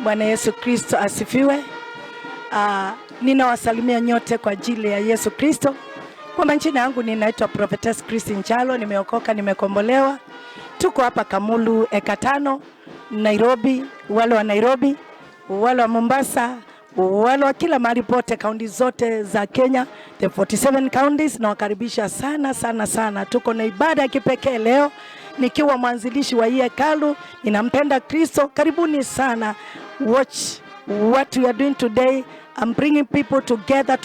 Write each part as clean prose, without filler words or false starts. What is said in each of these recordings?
Bwana Yesu Kristo asifiwe. Ninawasalimia nyote kwa ajili ya Yesu Kristo. Kwa majina yangu ninaitwa Prophetess Christine Njalo, nimeokoka, nimekombolewa. Tuko hapa Kamulu eka 5, Nairobi, wale wa Nairobi, wale wa Mombasa, wale wa kila mahali pote, kaunti zote za Kenya, the 47 counties, nawakaribisha sana sana sana. Tuko na ibada ya kipekee leo, nikiwa mwanzilishi wa hii hekalu, ninampenda Kristo. Karibuni sana. Watch what we are doing today. I'm bringing people together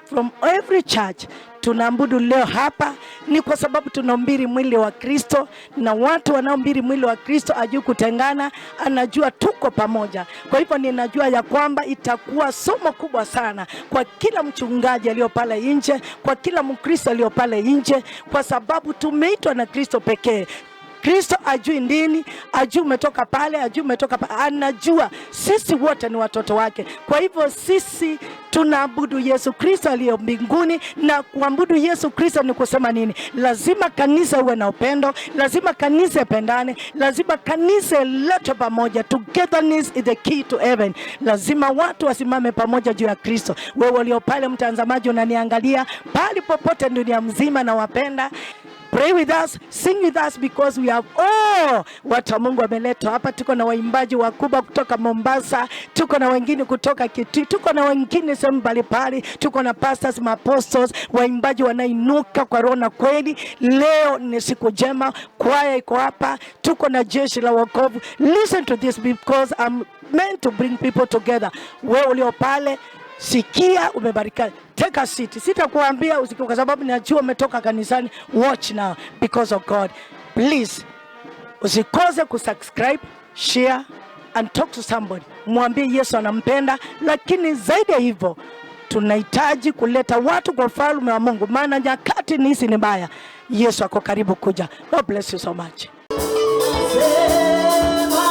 from every church. Tunaabudu leo hapa ni kwa sababu tunahubiri mwili wa Kristo, na watu wanaohubiri mwili wa Kristo ajui kutengana, anajua tuko pamoja. Kwa hivyo ninajua ya kwamba itakuwa somo kubwa sana kwa kila mchungaji aliyo pale nje, kwa kila Mkristo aliyo pale nje, kwa sababu tumeitwa na Kristo pekee. Kristo ajui dini, ajui umetoka pale, ajui umetoka pale, anajua sisi wote ni watoto wake. Kwa hivyo sisi tunaabudu Yesu Kristo aliye mbinguni, na kuabudu Yesu Kristo ni kusema nini? Lazima kanisa uwe na upendo, lazima kanisa ipendane, lazima kanisa iletwe pamoja. Togetherness is the key to heaven. Lazima watu wasimame pamoja juu ya Kristo. Wewe ulio pale mtazamaji, unaniangalia pali popote dunia mzima, nawapenda. Pray with us, sing with us because we have all watu wa Mungu wameletwa hapa. Tuko na waimbaji wakubwa kutoka Mombasa, tuko na wengine kutoka Kitui, tuko na wengine sehemu mbalimbali, tuko na pastors, apostles, waimbaji wanainuka kwa roho na kweli. Leo ni siku njema, kwaya iko hapa, tuko na jeshi la wokovu. Listen to this because I'm meant to bring people together. Wewe ulio pale sikia, umebarika. Take a seat. Sitakuambia usikie kwa sababu najua umetoka kanisani. Watch now because of God. Please usikose kusubscribe, share and talk to somebody. Mwambie Yesu anampenda, lakini zaidi ya hivyo tunahitaji kuleta watu kwa ufalme wa Mungu, maana nyakati ni hizi ni mbaya. Yesu ako karibu kuja. God bless you so much. Sema,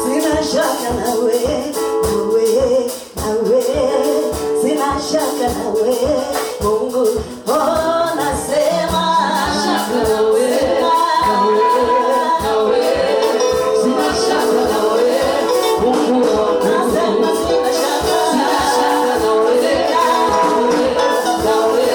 sina shaka nawe, nawe, nawe, sina shaka nawe, Mungu, oh, nasema, Shaka nawe, nawe, nawe, sina shaka nawe, Mungu wangu. Nasema sina shaka, Sina shaka nawe, nawe, nawe,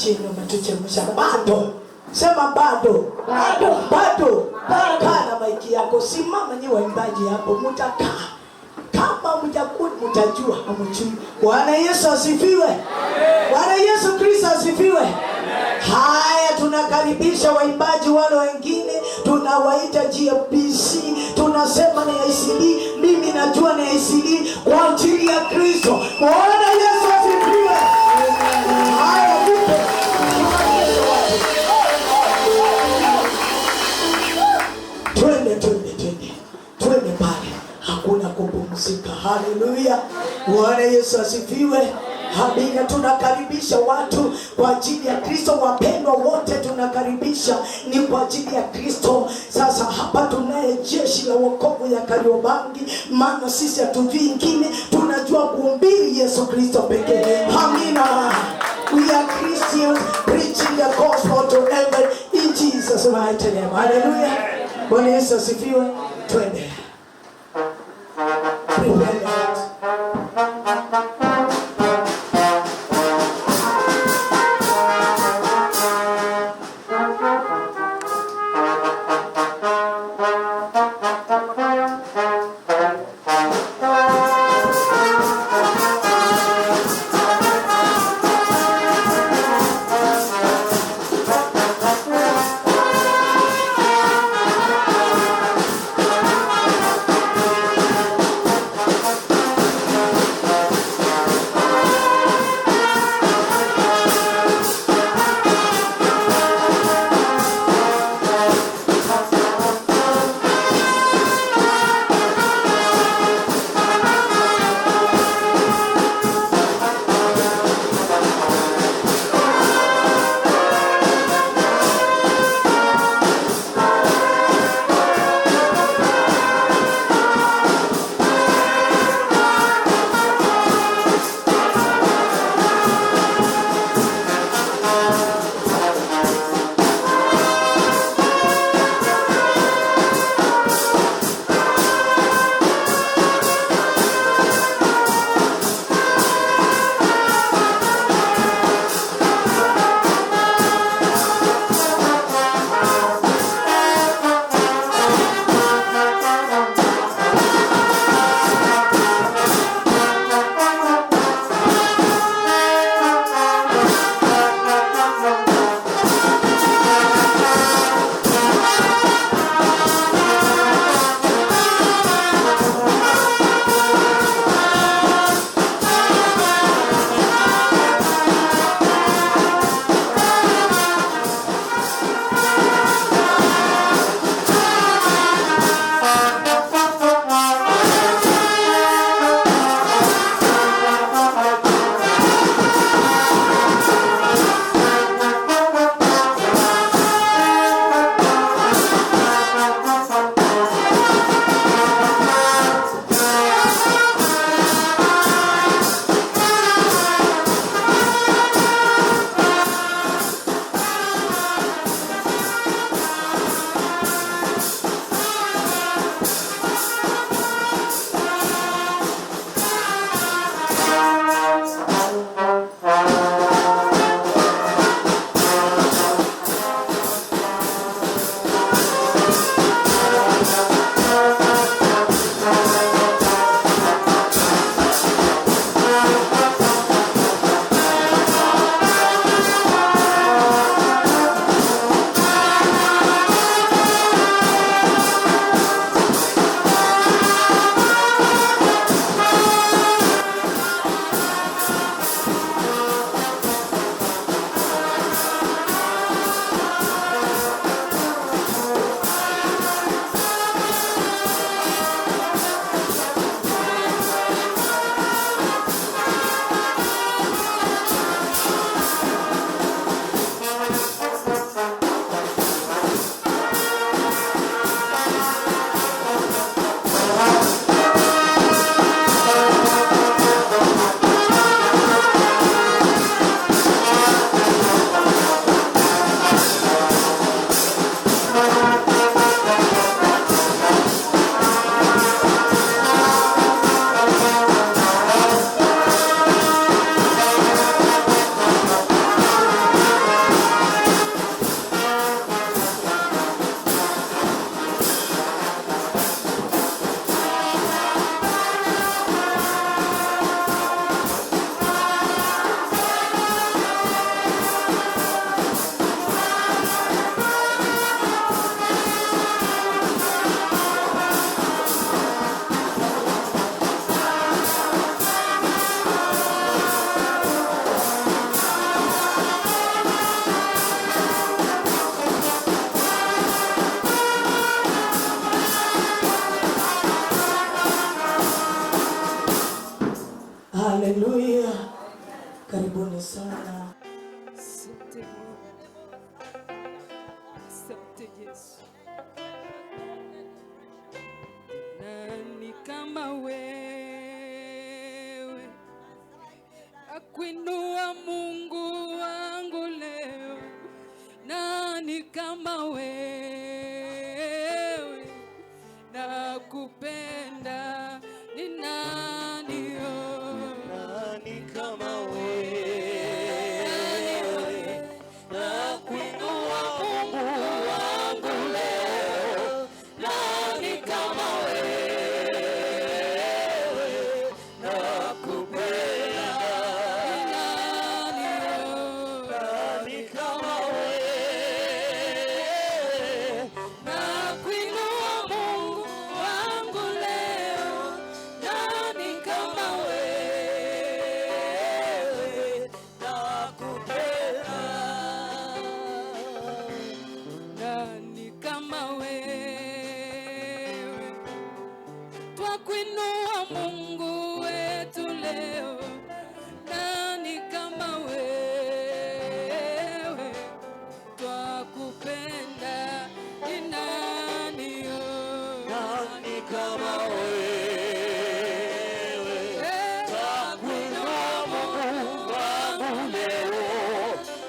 chini, umetuchemsha. Bado sema bado, bado, bado. Kaa na maiki yako, simama. Nyi waimbaji hapo, mutakaa kama mjakuwa mtajua hamjui. Bwana Yesu asifiwe. Bwana Yesu Kristo asifiwe. Haya, tunakaribisha waimbaji wale wengine, tunawaita GPC, tunasema ni ICD. Mimi najua ni ICD kwa ajili ya Kristo. Bwana Yesu asifiwe. Haya, nipe tukaribishe watu. Twende, twende, twende, twende pale, hakuna kupumzika. Haleluya, Bwana Yesu asifiwe. Amina. Tunakaribisha watu kwa ajili ya Kristo, wapendwa wote tunakaribisha ni kwa ajili ya Kristo. Sasa hapa tunaye jeshi la wokovu ya Kariobangi, maana sisi hatujui ingine, tunajua kuhubiri Yesu Kristo pekee. Amina. We are Christians preaching the gospel to everyone in Jesus' mighty name. Hallelujah. Bwana Yesu asifiwe. Twende. Prepare your heart. Haleluya, karibuni sana. Asante Mungu. Asante Yesu. Nani kama wewe akuinua Mungu wangu leo? Nani kama wewe nakupenda? Ni nani oh? Nani kama wewe nakuinua Mungu wangu leo? Nani kama wewe nakupenda? Ni nani oh? Nani kama wewe Nakuinua Mungu wangu leo, nani kama wewe? nakupenda? Nani kama wewe? Twakuinua Mungu wetu leo, nani kama wewe? Twakupenda, ni nani oh? Nani kama wewe Nakuinua Mungu wangu leo?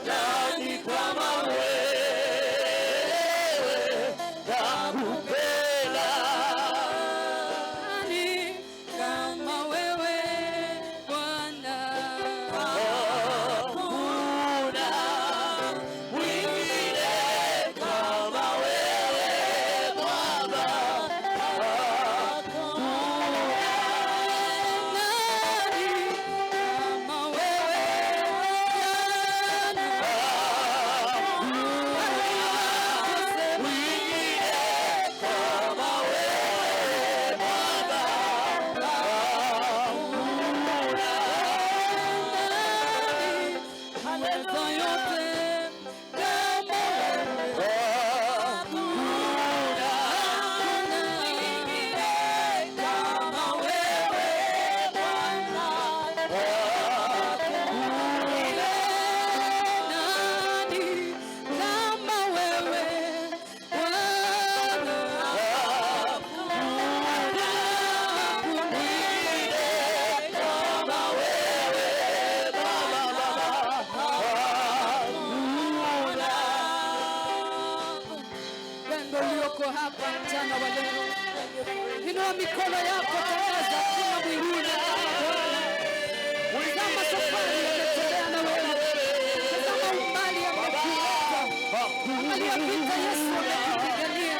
Nani kama wewe nakupenda? Nani kama wewe Bwana? Hakuna mwingine kama wewe Baba. Nani kama wewe Bwana? Mwingine kama wewe Baba. Nani mweza yote kama wewe? Hakuna mwingine kama wewe Bwana. Nani kama wewe Bwana? Pendo ulioko hapa mchana wa leo, inua mikono yako, tangaza, hakuna mwingine kama Bwana. Tazama safari ametembea na wewe, tazama umbali amekuleta. Angalia vita Yesu amekupigania,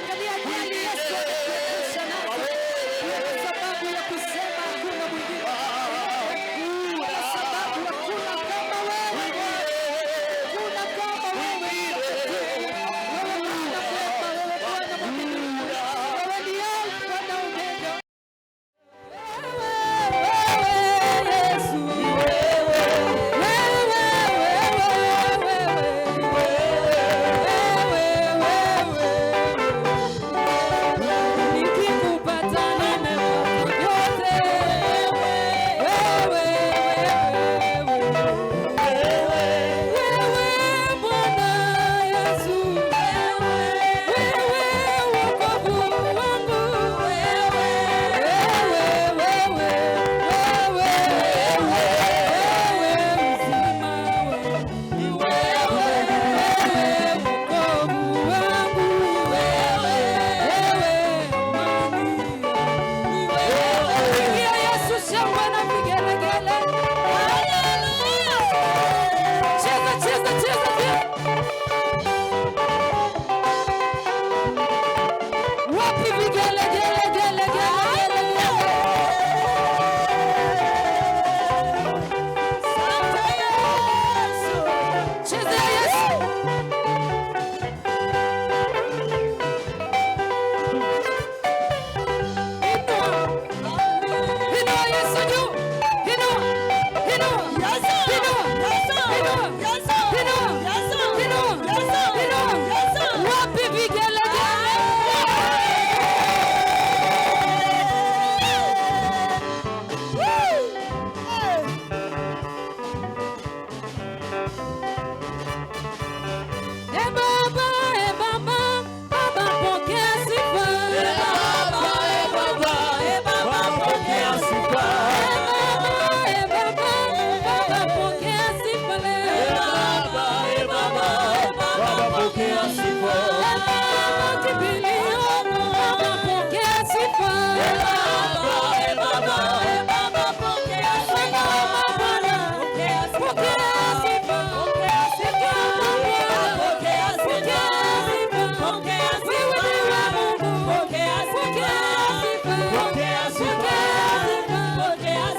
angalia ajali Yesu amekuepusha nazo. Hiyo ni sababu ya kusema hakuna mwingine, kwa sababu hakuna kama wewe, hakuna kama wewe. Wewe Bwana mwema, wewe Bwana mwaminifu, wewe ni Alfa na Omega. Wewe Yesu, wewe, wewe, wewe, wewe, wewe, wewe.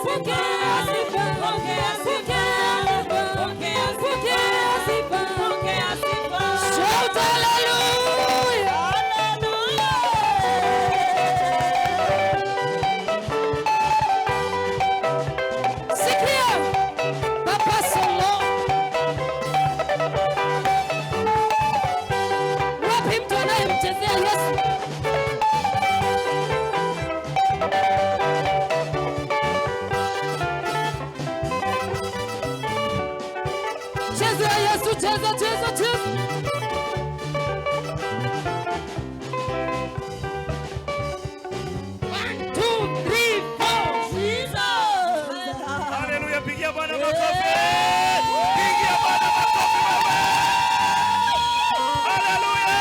Pokea sifa, pokea sifa, pokea sifa, pokea sifa. Shout hallelujah. Hallelujah. Sikia Papa Solo. Wapi mtu anayemchezea Yesu? Cheza Yesu, cheza, cheza, cheza. One, two, three, four. Jesus. Haleluya, pigia Bwana makofi. Pigia Bwana makofi wewe. Haleluya.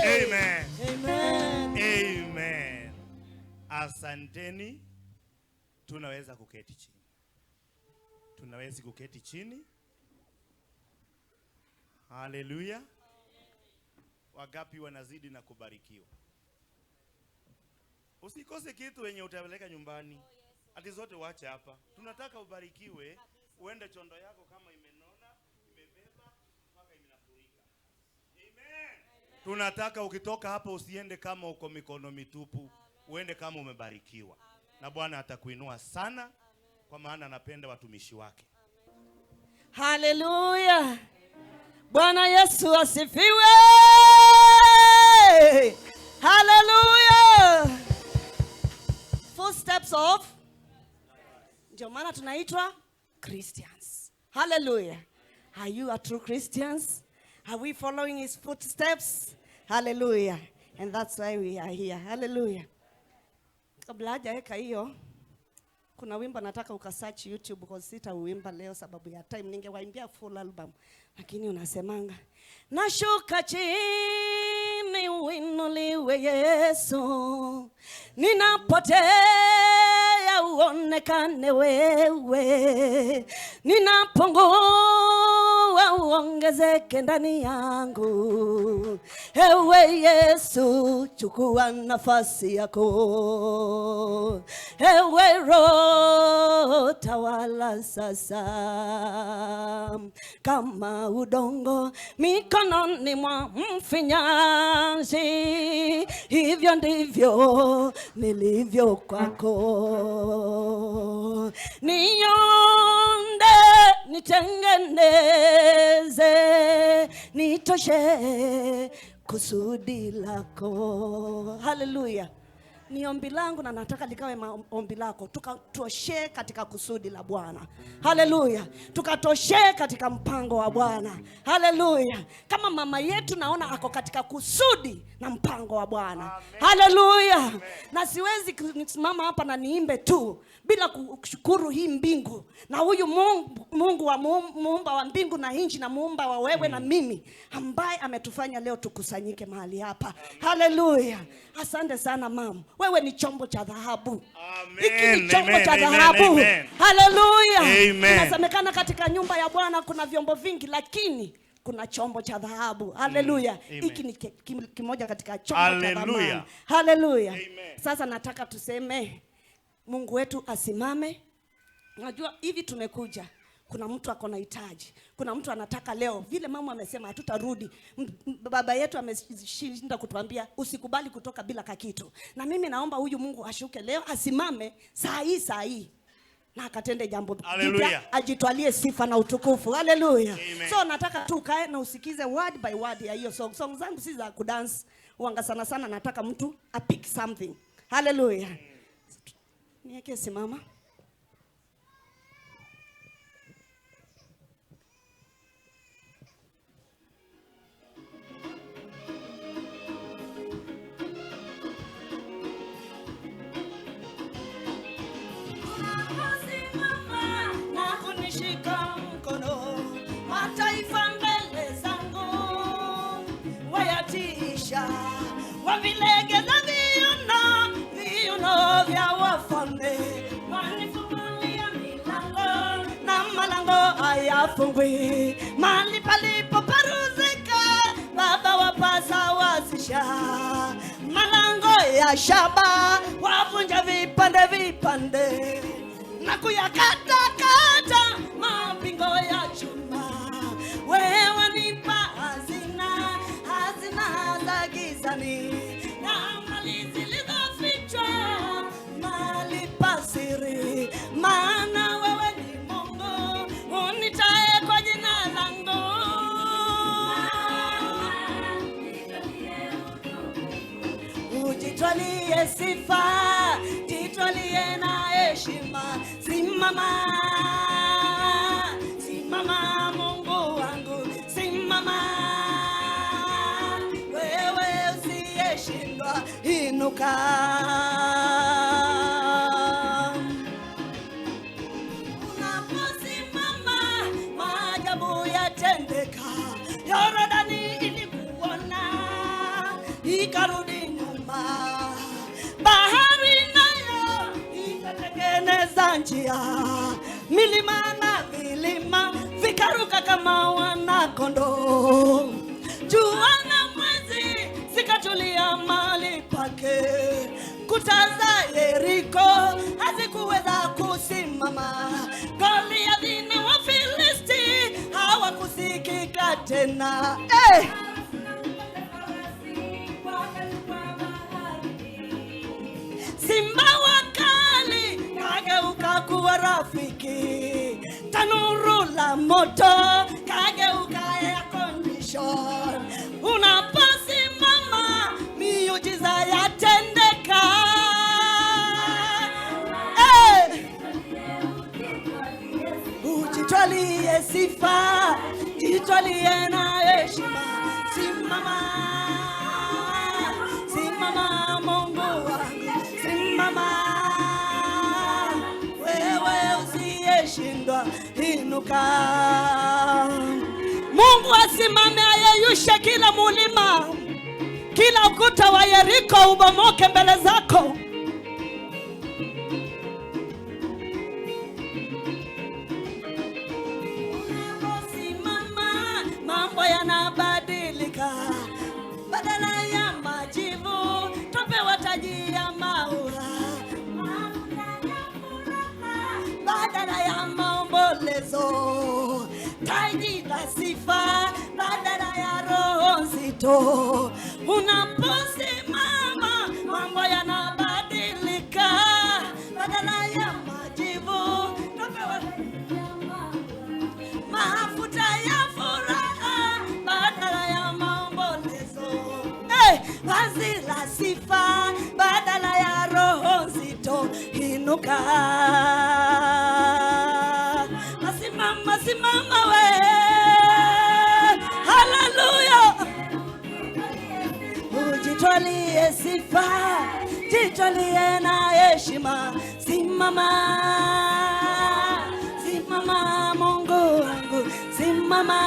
Amen. Amen. Amen. Asanteni. Tunaweza kuketi chini. Tunaweza kuketi chini. Haleluya. Wagapi wanazidi na kubarikiwa. Usikose kitu wenye utapeleka nyumbani. Ati zote wache hapa. Tunataka ubarikiwe, uende chondo yako kama imenona, imebeba mpaka inafurika. Amen. Tunataka ukitoka hapa usiende kama uko mikono mitupu, uende kama umebarikiwa. Na Bwana atakuinua sana kwa maana anapenda watumishi wake. Haleluya. Bwana Yesu asifiwe. Haleluya. Footsteps of, ndio maana tunaitwa Christians. Hallelujah. Are you a true Christians? Are we following his footsteps? Hallelujah. And that's why we are here. Hallelujah. Kabla hajaweka hiyo, kuna wimbo nataka ukasearch YouTube because sitauimba leo sababu ya time. Ningewaimbia full album. Lakini unasemanga, nashuka chini uinuliwe Yesu, ninapotea uonekane wewe, ninapungua uongezeke ndani yangu. Ewe Yesu, chukua nafasi yako. Ewe Roho, tawala sasa. Kama udongo mikononi mwa mfinyanzi, hivyo ndivyo nilivyo kwako. Niunde, nitengeneze, nitoshe kusudi lako. Hallelujah. Ni ombi langu na nataka likawe ombi lako. Tukatoshe katika kusudi la Bwana. Haleluya. Tukatoshe katika mpango wa Bwana. Haleluya. Kama mama yetu naona ako katika kusudi na mpango wa Bwana. Haleluya. Na siwezi kusimama hapa na niimbe tu bila kushukuru hii mbingu na huyu Mungu, Mungu wa muumba wa mbingu na nchi na muumba wa wewe na mimi, ambaye ametufanya leo tukusanyike mahali hapa. Haleluya. Asante sana mama. Wewe ni chombo cha dhahabu. Hiki ni chombo cha dhahabu. Haleluya. Inasemekana katika nyumba ya Bwana kuna vyombo vingi, lakini kuna chombo cha dhahabu. Haleluya. Hiki ni kimoja katika chombo cha dhahabu. Haleluya. Sasa nataka tuseme Mungu wetu asimame. Unajua hivi tumekuja, kuna mtu ako na hitaji, kuna mtu anataka leo. Vile mama amesema hatutarudi. Baba yetu ameshinda kutuambia usikubali kutoka bila kakitu. Na mimi naomba huyu Mungu ashuke leo, asimame saa hii, saa hii, na akatende jambo jipya, ajitwalie sifa na utukufu. Haleluya. So nataka tu ukae na usikize word by word ya hiyo song. Song zangu si za kudance wanga sana sana, nataka mtu a pick something. Haleluya. Niweke simama. Kunishika mkono, mataifa mbele zangu wayatisha, wavilegeza viuno, viuno vya wafalme, wanifungulia milango na malango hayafungwi, mahali palipo paruzika Baba wapasawazisha, malango la shaba, wavunja vipande vipande na kuyakatakata mapingo ya chuma. Wewe nipa hazina, hazina za gizani na mali zilizofichwa mahali pa siri, maana wewe ni Mungu unitaye kwa jina langu. Ujitwalie sifa, jitwalie na heshima. Simama, simama Mungu wangu, simama wewe usiyeshindwa, inuka. Unaposimama maajabu yatendeka. Yorodani ilikuona ikarudi nyuma, bahari nayo ikatengeneza njia, milima na vilima vikaruka kama wanakondoo, jua na mwezi zikatulia mahali pake, kuta za Yeriko hazikuweza kusimama, Goliathi na Wafilisti hawakusikika tena. Hey! Simba wakali kageuka kuwa rafiki, tanuru la moto kageuka air condition. Unaposimama miujiza yatendeka. Hey! Ujitwalie sifa, jitwalie na heshima. Simama, simama Mungu wangu, simama wewe usiyeshindwa, inuka. Mungu asimame ayeyushe kila mulima, kila ukuta wa Yeriko ubomoke mbele zako. Unaposimama mambo yanabadilika, badala ya majivu twapewa taji ya maua, mafuta ya furaha badala ya maombolezo, taji la sifa badala ya roho nzito. Unaposimama mambo yanabadilika, badala ya majivu twapewa mafuta ya furaha badala ya maombolezo, hey, vazi la sifa badala ya roho nzito. Inuka, simama, simama we, haleluya. Ujitwalie sifa, jitwalie na heshima. Simama, simama Mungu wangu, simama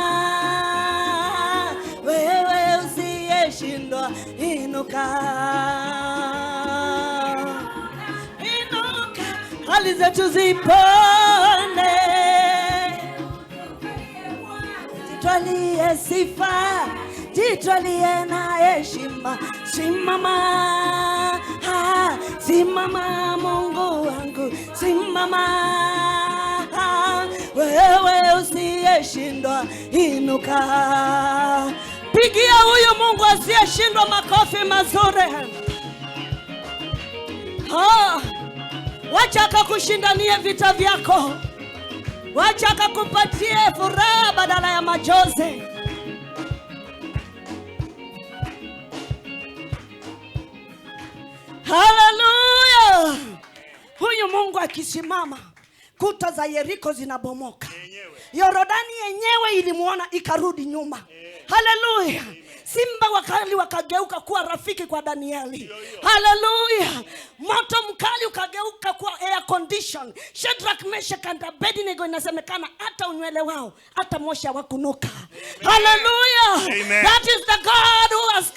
wewe usiyeshindwa, inuka, inuka, hali zetu zipone. Jitwalie sifa, jitwalie na heshima. Simama, ha, simama Mungu wangu, simama ha, wewe usiyeshindwa, inuka. Pigia huyu Mungu asiyeshindwa makofi mazuri. Ha, wacha akakushindanie vita vyako, wacha akakupatie furaha badala ya machozi. Haleluya! Huyu Mungu akisimama, kuta za Yeriko zinabomoka. Yorodani yenyewe ilimuona ikarudi nyuma. Haleluya! Simba wakali wakageuka kuwa rafiki kwa Danieli. Haleluya! Moto mkali ukageuka kuwa air condition. Shadrach, Meshach and Abednego, inasemekana hata unywele wao hata moshi hawakunuka. Hallelujah. Amen. That is the God who has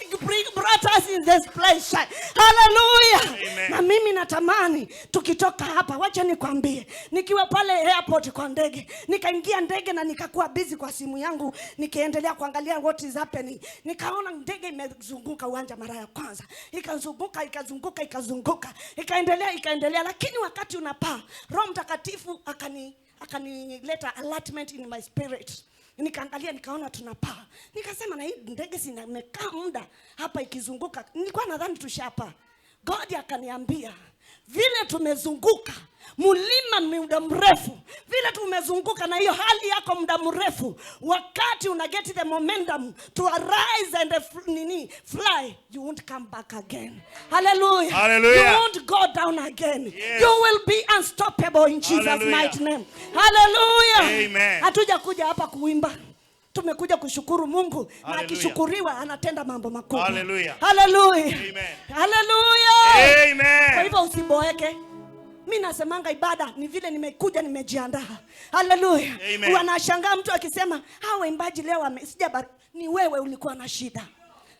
brought us in this place. Hallelujah. Amen. Na mimi natamani tukitoka hapa, wacha nikwambie, nikiwa pale airport kwa ndege, nikaingia ndege na nikakuwa busy kwa simu yangu, nikiendelea kuangalia what is happening. Nikaona ndege imezunguka uwanja mara ya kwanza, ikazunguka, ikazunguka, ikazunguka, ikaendelea, ikaendelea. Lakini wakati unapaa, Roho Mtakatifu akanileta alertment in my spirit. Nikaangalia, nikaona tunapaa. Nikasema, na hii ndege sina imekaa muda hapa ikizunguka. Nilikuwa nadhani tushapaa. God akaniambia, vile tumezunguka mlima muda mrefu, vile tumezunguka na hiyo hali yako muda mrefu, wakati una get the momentum to arise and nini, fly, you won't come back again. Hallelujah. Hallelujah. You won't go down again. Yes. You will be unstoppable in Jesus' Hallelujah. mighty name. Hallelujah. Amen. Hatujakuja hapa kuimba. Tumekuja kushukuru Mungu, na Hallelujah. akishukuriwa anatenda mambo makubwa. Hallelujah. Hallelujah. Amen. Hallelujah. Amen. Kwa hivyo usiboeke. Mi nasemanga ibada ni vile nimekuja nimejiandaa. Hallelujah. Amen. Wanashangaa mtu akisema hawa waimbaji leo ni wewe ulikuwa na shida.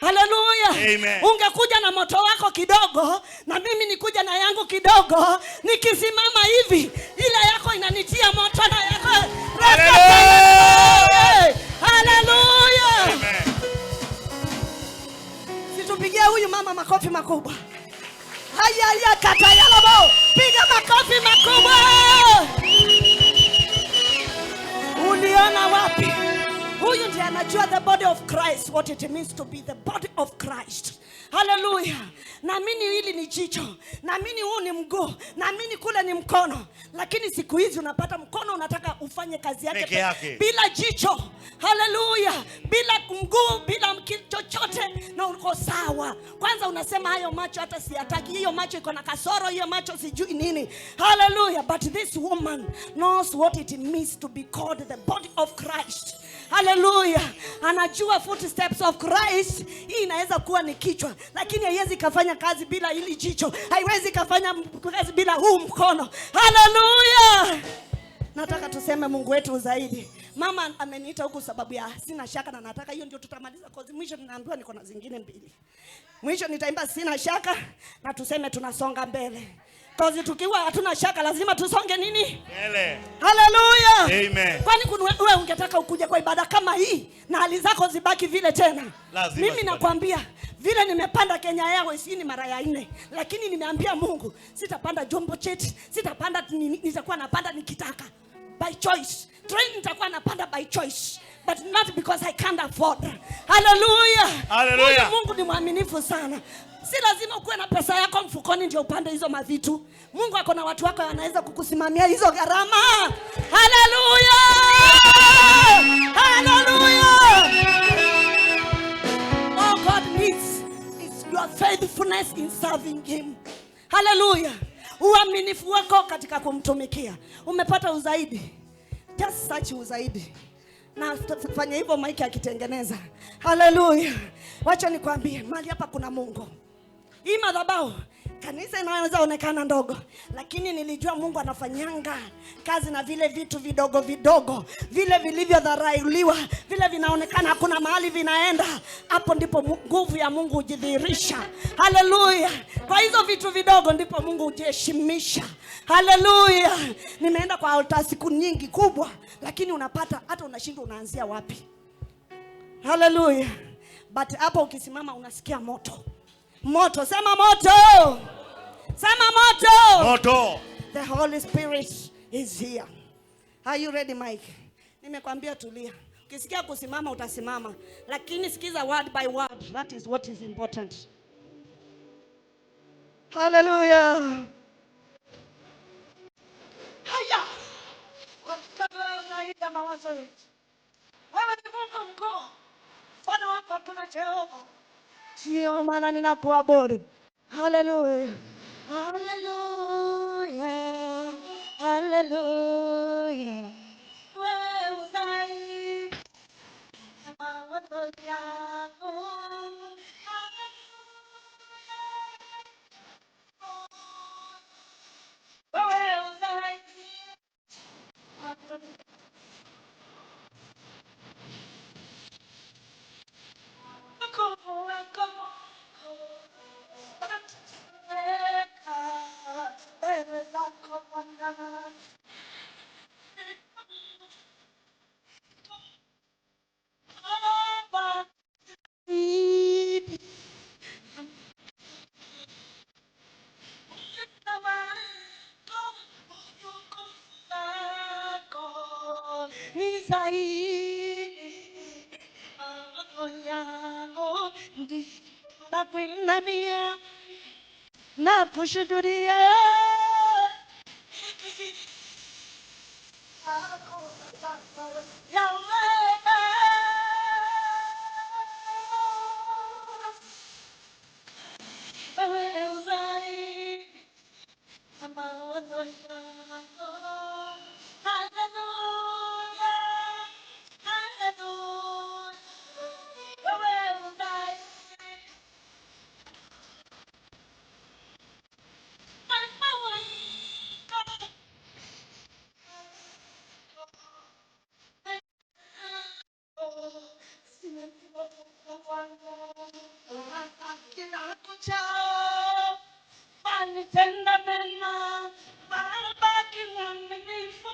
Hallelujah. Amen. Ungekuja na moto wako kidogo na mimi nikuja na yangu kidogo, nikisimama hivi ile yako inanitia moto na yako. Hallelujah. Hallelujah. Amen. Situpigie huyu mama makofi makubwa. Haya ya kata ya labo. Piga makofi makubwa. Uliona wapi? Huyu ndiye anajua the body of Christ, what it means to be the body of Christ. Hallelujah. Naamini hili ni jicho, naamini huu ni mguu, naamini kule ni mkono. Lakini siku hizi unapata mkono unataka ufanye kazi yake Peke yake. bila jicho. Hallelujah. Bila mguu, bila chochote, na uko sawa. Kwanza unasema hayo macho hata siyataki, hiyo macho iko na kasoro, hiyo macho sijui nini. Hallelujah. But this woman knows what it means to be called the body of Christ. Hallelujah. Anajua footsteps of Christ. Hii inaweza kuwa ni kichwa, lakini haiwezi kafanya kazi bila hili jicho, haiwezi kafanya kazi bila huu mkono. Hallelujah. Nataka tuseme Mungu wetu zaidi. Mama ameniita huku sababu ya sina shaka, na nataka hiyo ndio tutamaliza kozi. Mwisho ninaambiwa niko na zingine mbili. Mwisho nitaimba sina shaka na tuseme tunasonga mbele. Kozi tukiwa hatuna shaka lazima tusonge nini? Mbele. Hallelujah. Amen. Kwani wewe ungetaka ukuje kwa ibada kama hii na hali zako zibaki vile tena? Lazima Mimi zibaki. nakwambia vile nimepanda Kenya Airways hii ni mara ya 4, lakini nimeambia Mungu sitapanda jumbo jet, sitapanda nitakuwa napanda nikitaka by choice. Train nitakuwa napanda by choice, but not because I can't afford. Hallelujah. Hallelujah. Huyu Mungu ni mwaminifu sana. Si lazima ukuwe na pesa yako mfukoni ndio upande hizo mavitu. Mungu ako na watu wako wanaweza kukusimamia hizo gharama. Hallelujah! Hallelujah! All God needs is your faithfulness in serving him. Hallelujah. Uaminifu wako katika kumtumikia. Umepata uzaidi. Just search uzaidi. Na fanya hivyo Mike akitengeneza. Hallelujah. Wacha nikwambie, mahali hapa kuna Mungu. Hii madhabahu, kanisa inaweza onekana ndogo, lakini nilijua Mungu anafanyanga kazi na vile vitu vidogo vidogo, vile vilivyodharauliwa, vile vinaonekana hakuna mahali vinaenda. Hapo ndipo nguvu ya Mungu hujidhihirisha. Hallelujah. Kwa hizo vitu vidogo ndipo Mungu hujiheshimisha. Hallelujah. Nimeenda kwa altar siku nyingi kubwa, lakini unapata hata unashindwa unaanzia wapi. Hallelujah. But hapo ukisimama unasikia moto. Moto, sema moto. Sema moto. Moto. The Holy Spirit is here. Are you ready, Mike? Nimekwambia tulia. Ukisikia kusimama utasimama, lakini sikiza word by word. That is what is important. Hallelujah. Haya. Zaidi mawazo yetu. Wewe ni Mungu mkuu. Bwana wako hakuna Jehova. Sio maana ninakuabudu. Hallelujah. Hallelujah. Hallelujah. Wewe uzaidi mawazo yangu. Wewe uzaidi. zaidi mawazo yangu nakuinamia na kushuhudia Tenda mema, baki mwaminifu.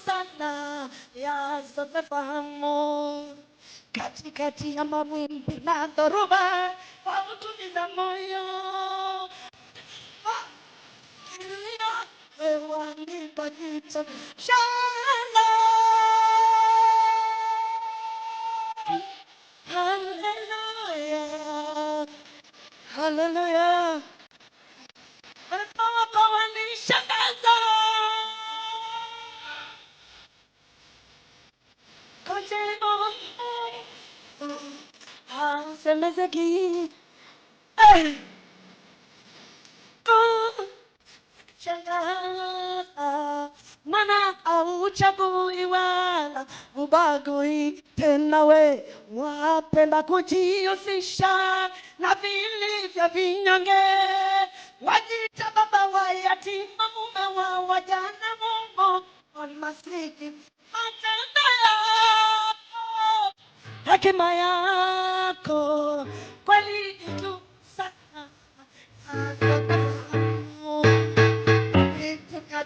Sana yazofahamu katikati ya mawimbi na dhoruba, kwa utuliza moyo wanipa jicho shalom. Hallelujah, hallelujah. Wema wako wanishangaza. Hasemezeki. Shangaza, maana hauchagui wala hubagui tena, we wapenda kujihusisha na vilivyo vinyonge, wajiita baba wa yatima, mume wa wajane, Mungu wa masikini. Matendo yako, hekima yako kweli juu sana.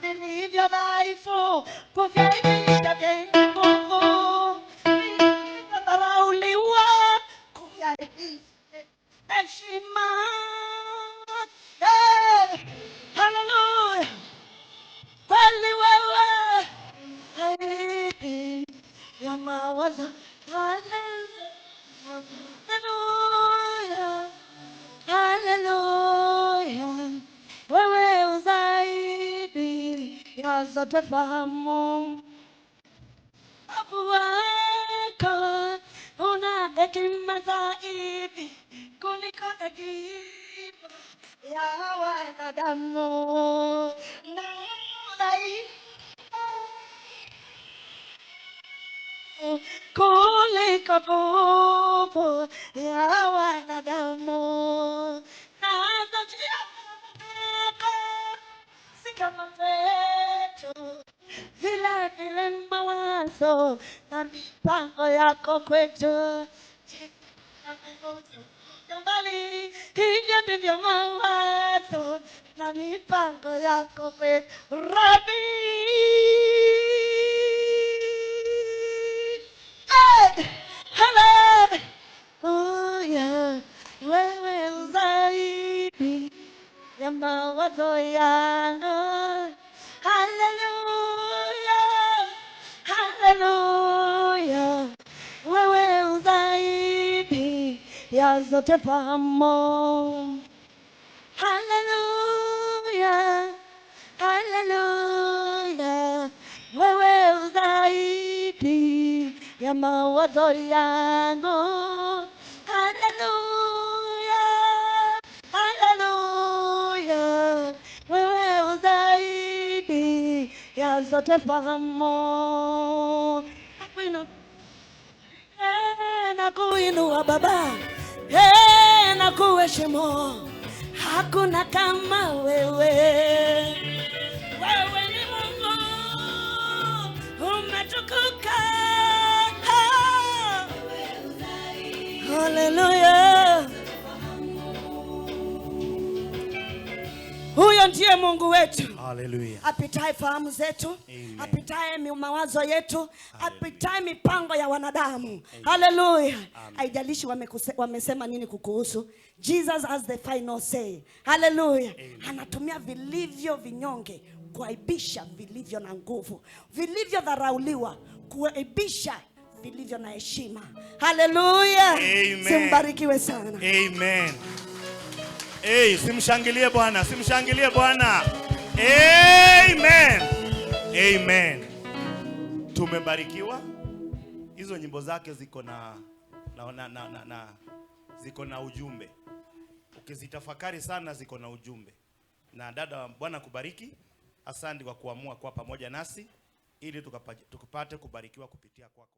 Vilivyo dhaifu kuviaibisha vyenye nguvu, vilivyodharauliwa kuviaibisha heshima. Haleluya! Kweli wewe zaidi ya mawazo. Haleluya, haleluya. Wewe uzaidi ya zote fahamu. Wokovu wako una hekima zaidi kuliko hekima ya wanadamu. Na udhaifu kuliko nguvu ya wanadamu. Nazo njia zako si kama zetu, vile vile mawazo na mipango yako kwetu mbali, hivyo ndivyo mawazo na mipango yako kwetu. Rabi, hey, haleluya, wewe zaidi ya mawazo yangu. Haleluya, haleluya, wewe zaidi ya zote fahamu. Haleluya, haleluya, wewe zaidi ya mawazo yangu. Haleluya, haleluya, wewe zaidi ya zote fahamu. Nakuinua Baba, nakuheshimu, hakuna kama wewe. Wewe ni Mungu umetukuka. Haleluya, huyo ndiye Mungu wetu. Hallelujah. Apitaye fahamu zetu, Amen. Apitaye mawazo yetu, apitaye mipango ya wanadamu. Haleluya. Haijalishi wamesema nini kukuhusu. Jesus has the final say. Haleluya. Anatumia vilivyo vinyonge kuaibisha vilivyo na nguvu, vilivyodharauliwa kuaibisha vilivyo na heshima. Haleluya. Amen. Simbarikiwe sana. Amen. Hey, simshangilie Bwana, simshangilie Bwana. Amen. Amen. Tumebarikiwa. Hizo nyimbo zake ziko na ziko na ujumbe. Ukizitafakari sana ziko na ujumbe. Na dada, Bwana kubariki. Asante kwa kuamua kuwa pamoja nasi ili tukapate kubarikiwa kupitia kwako.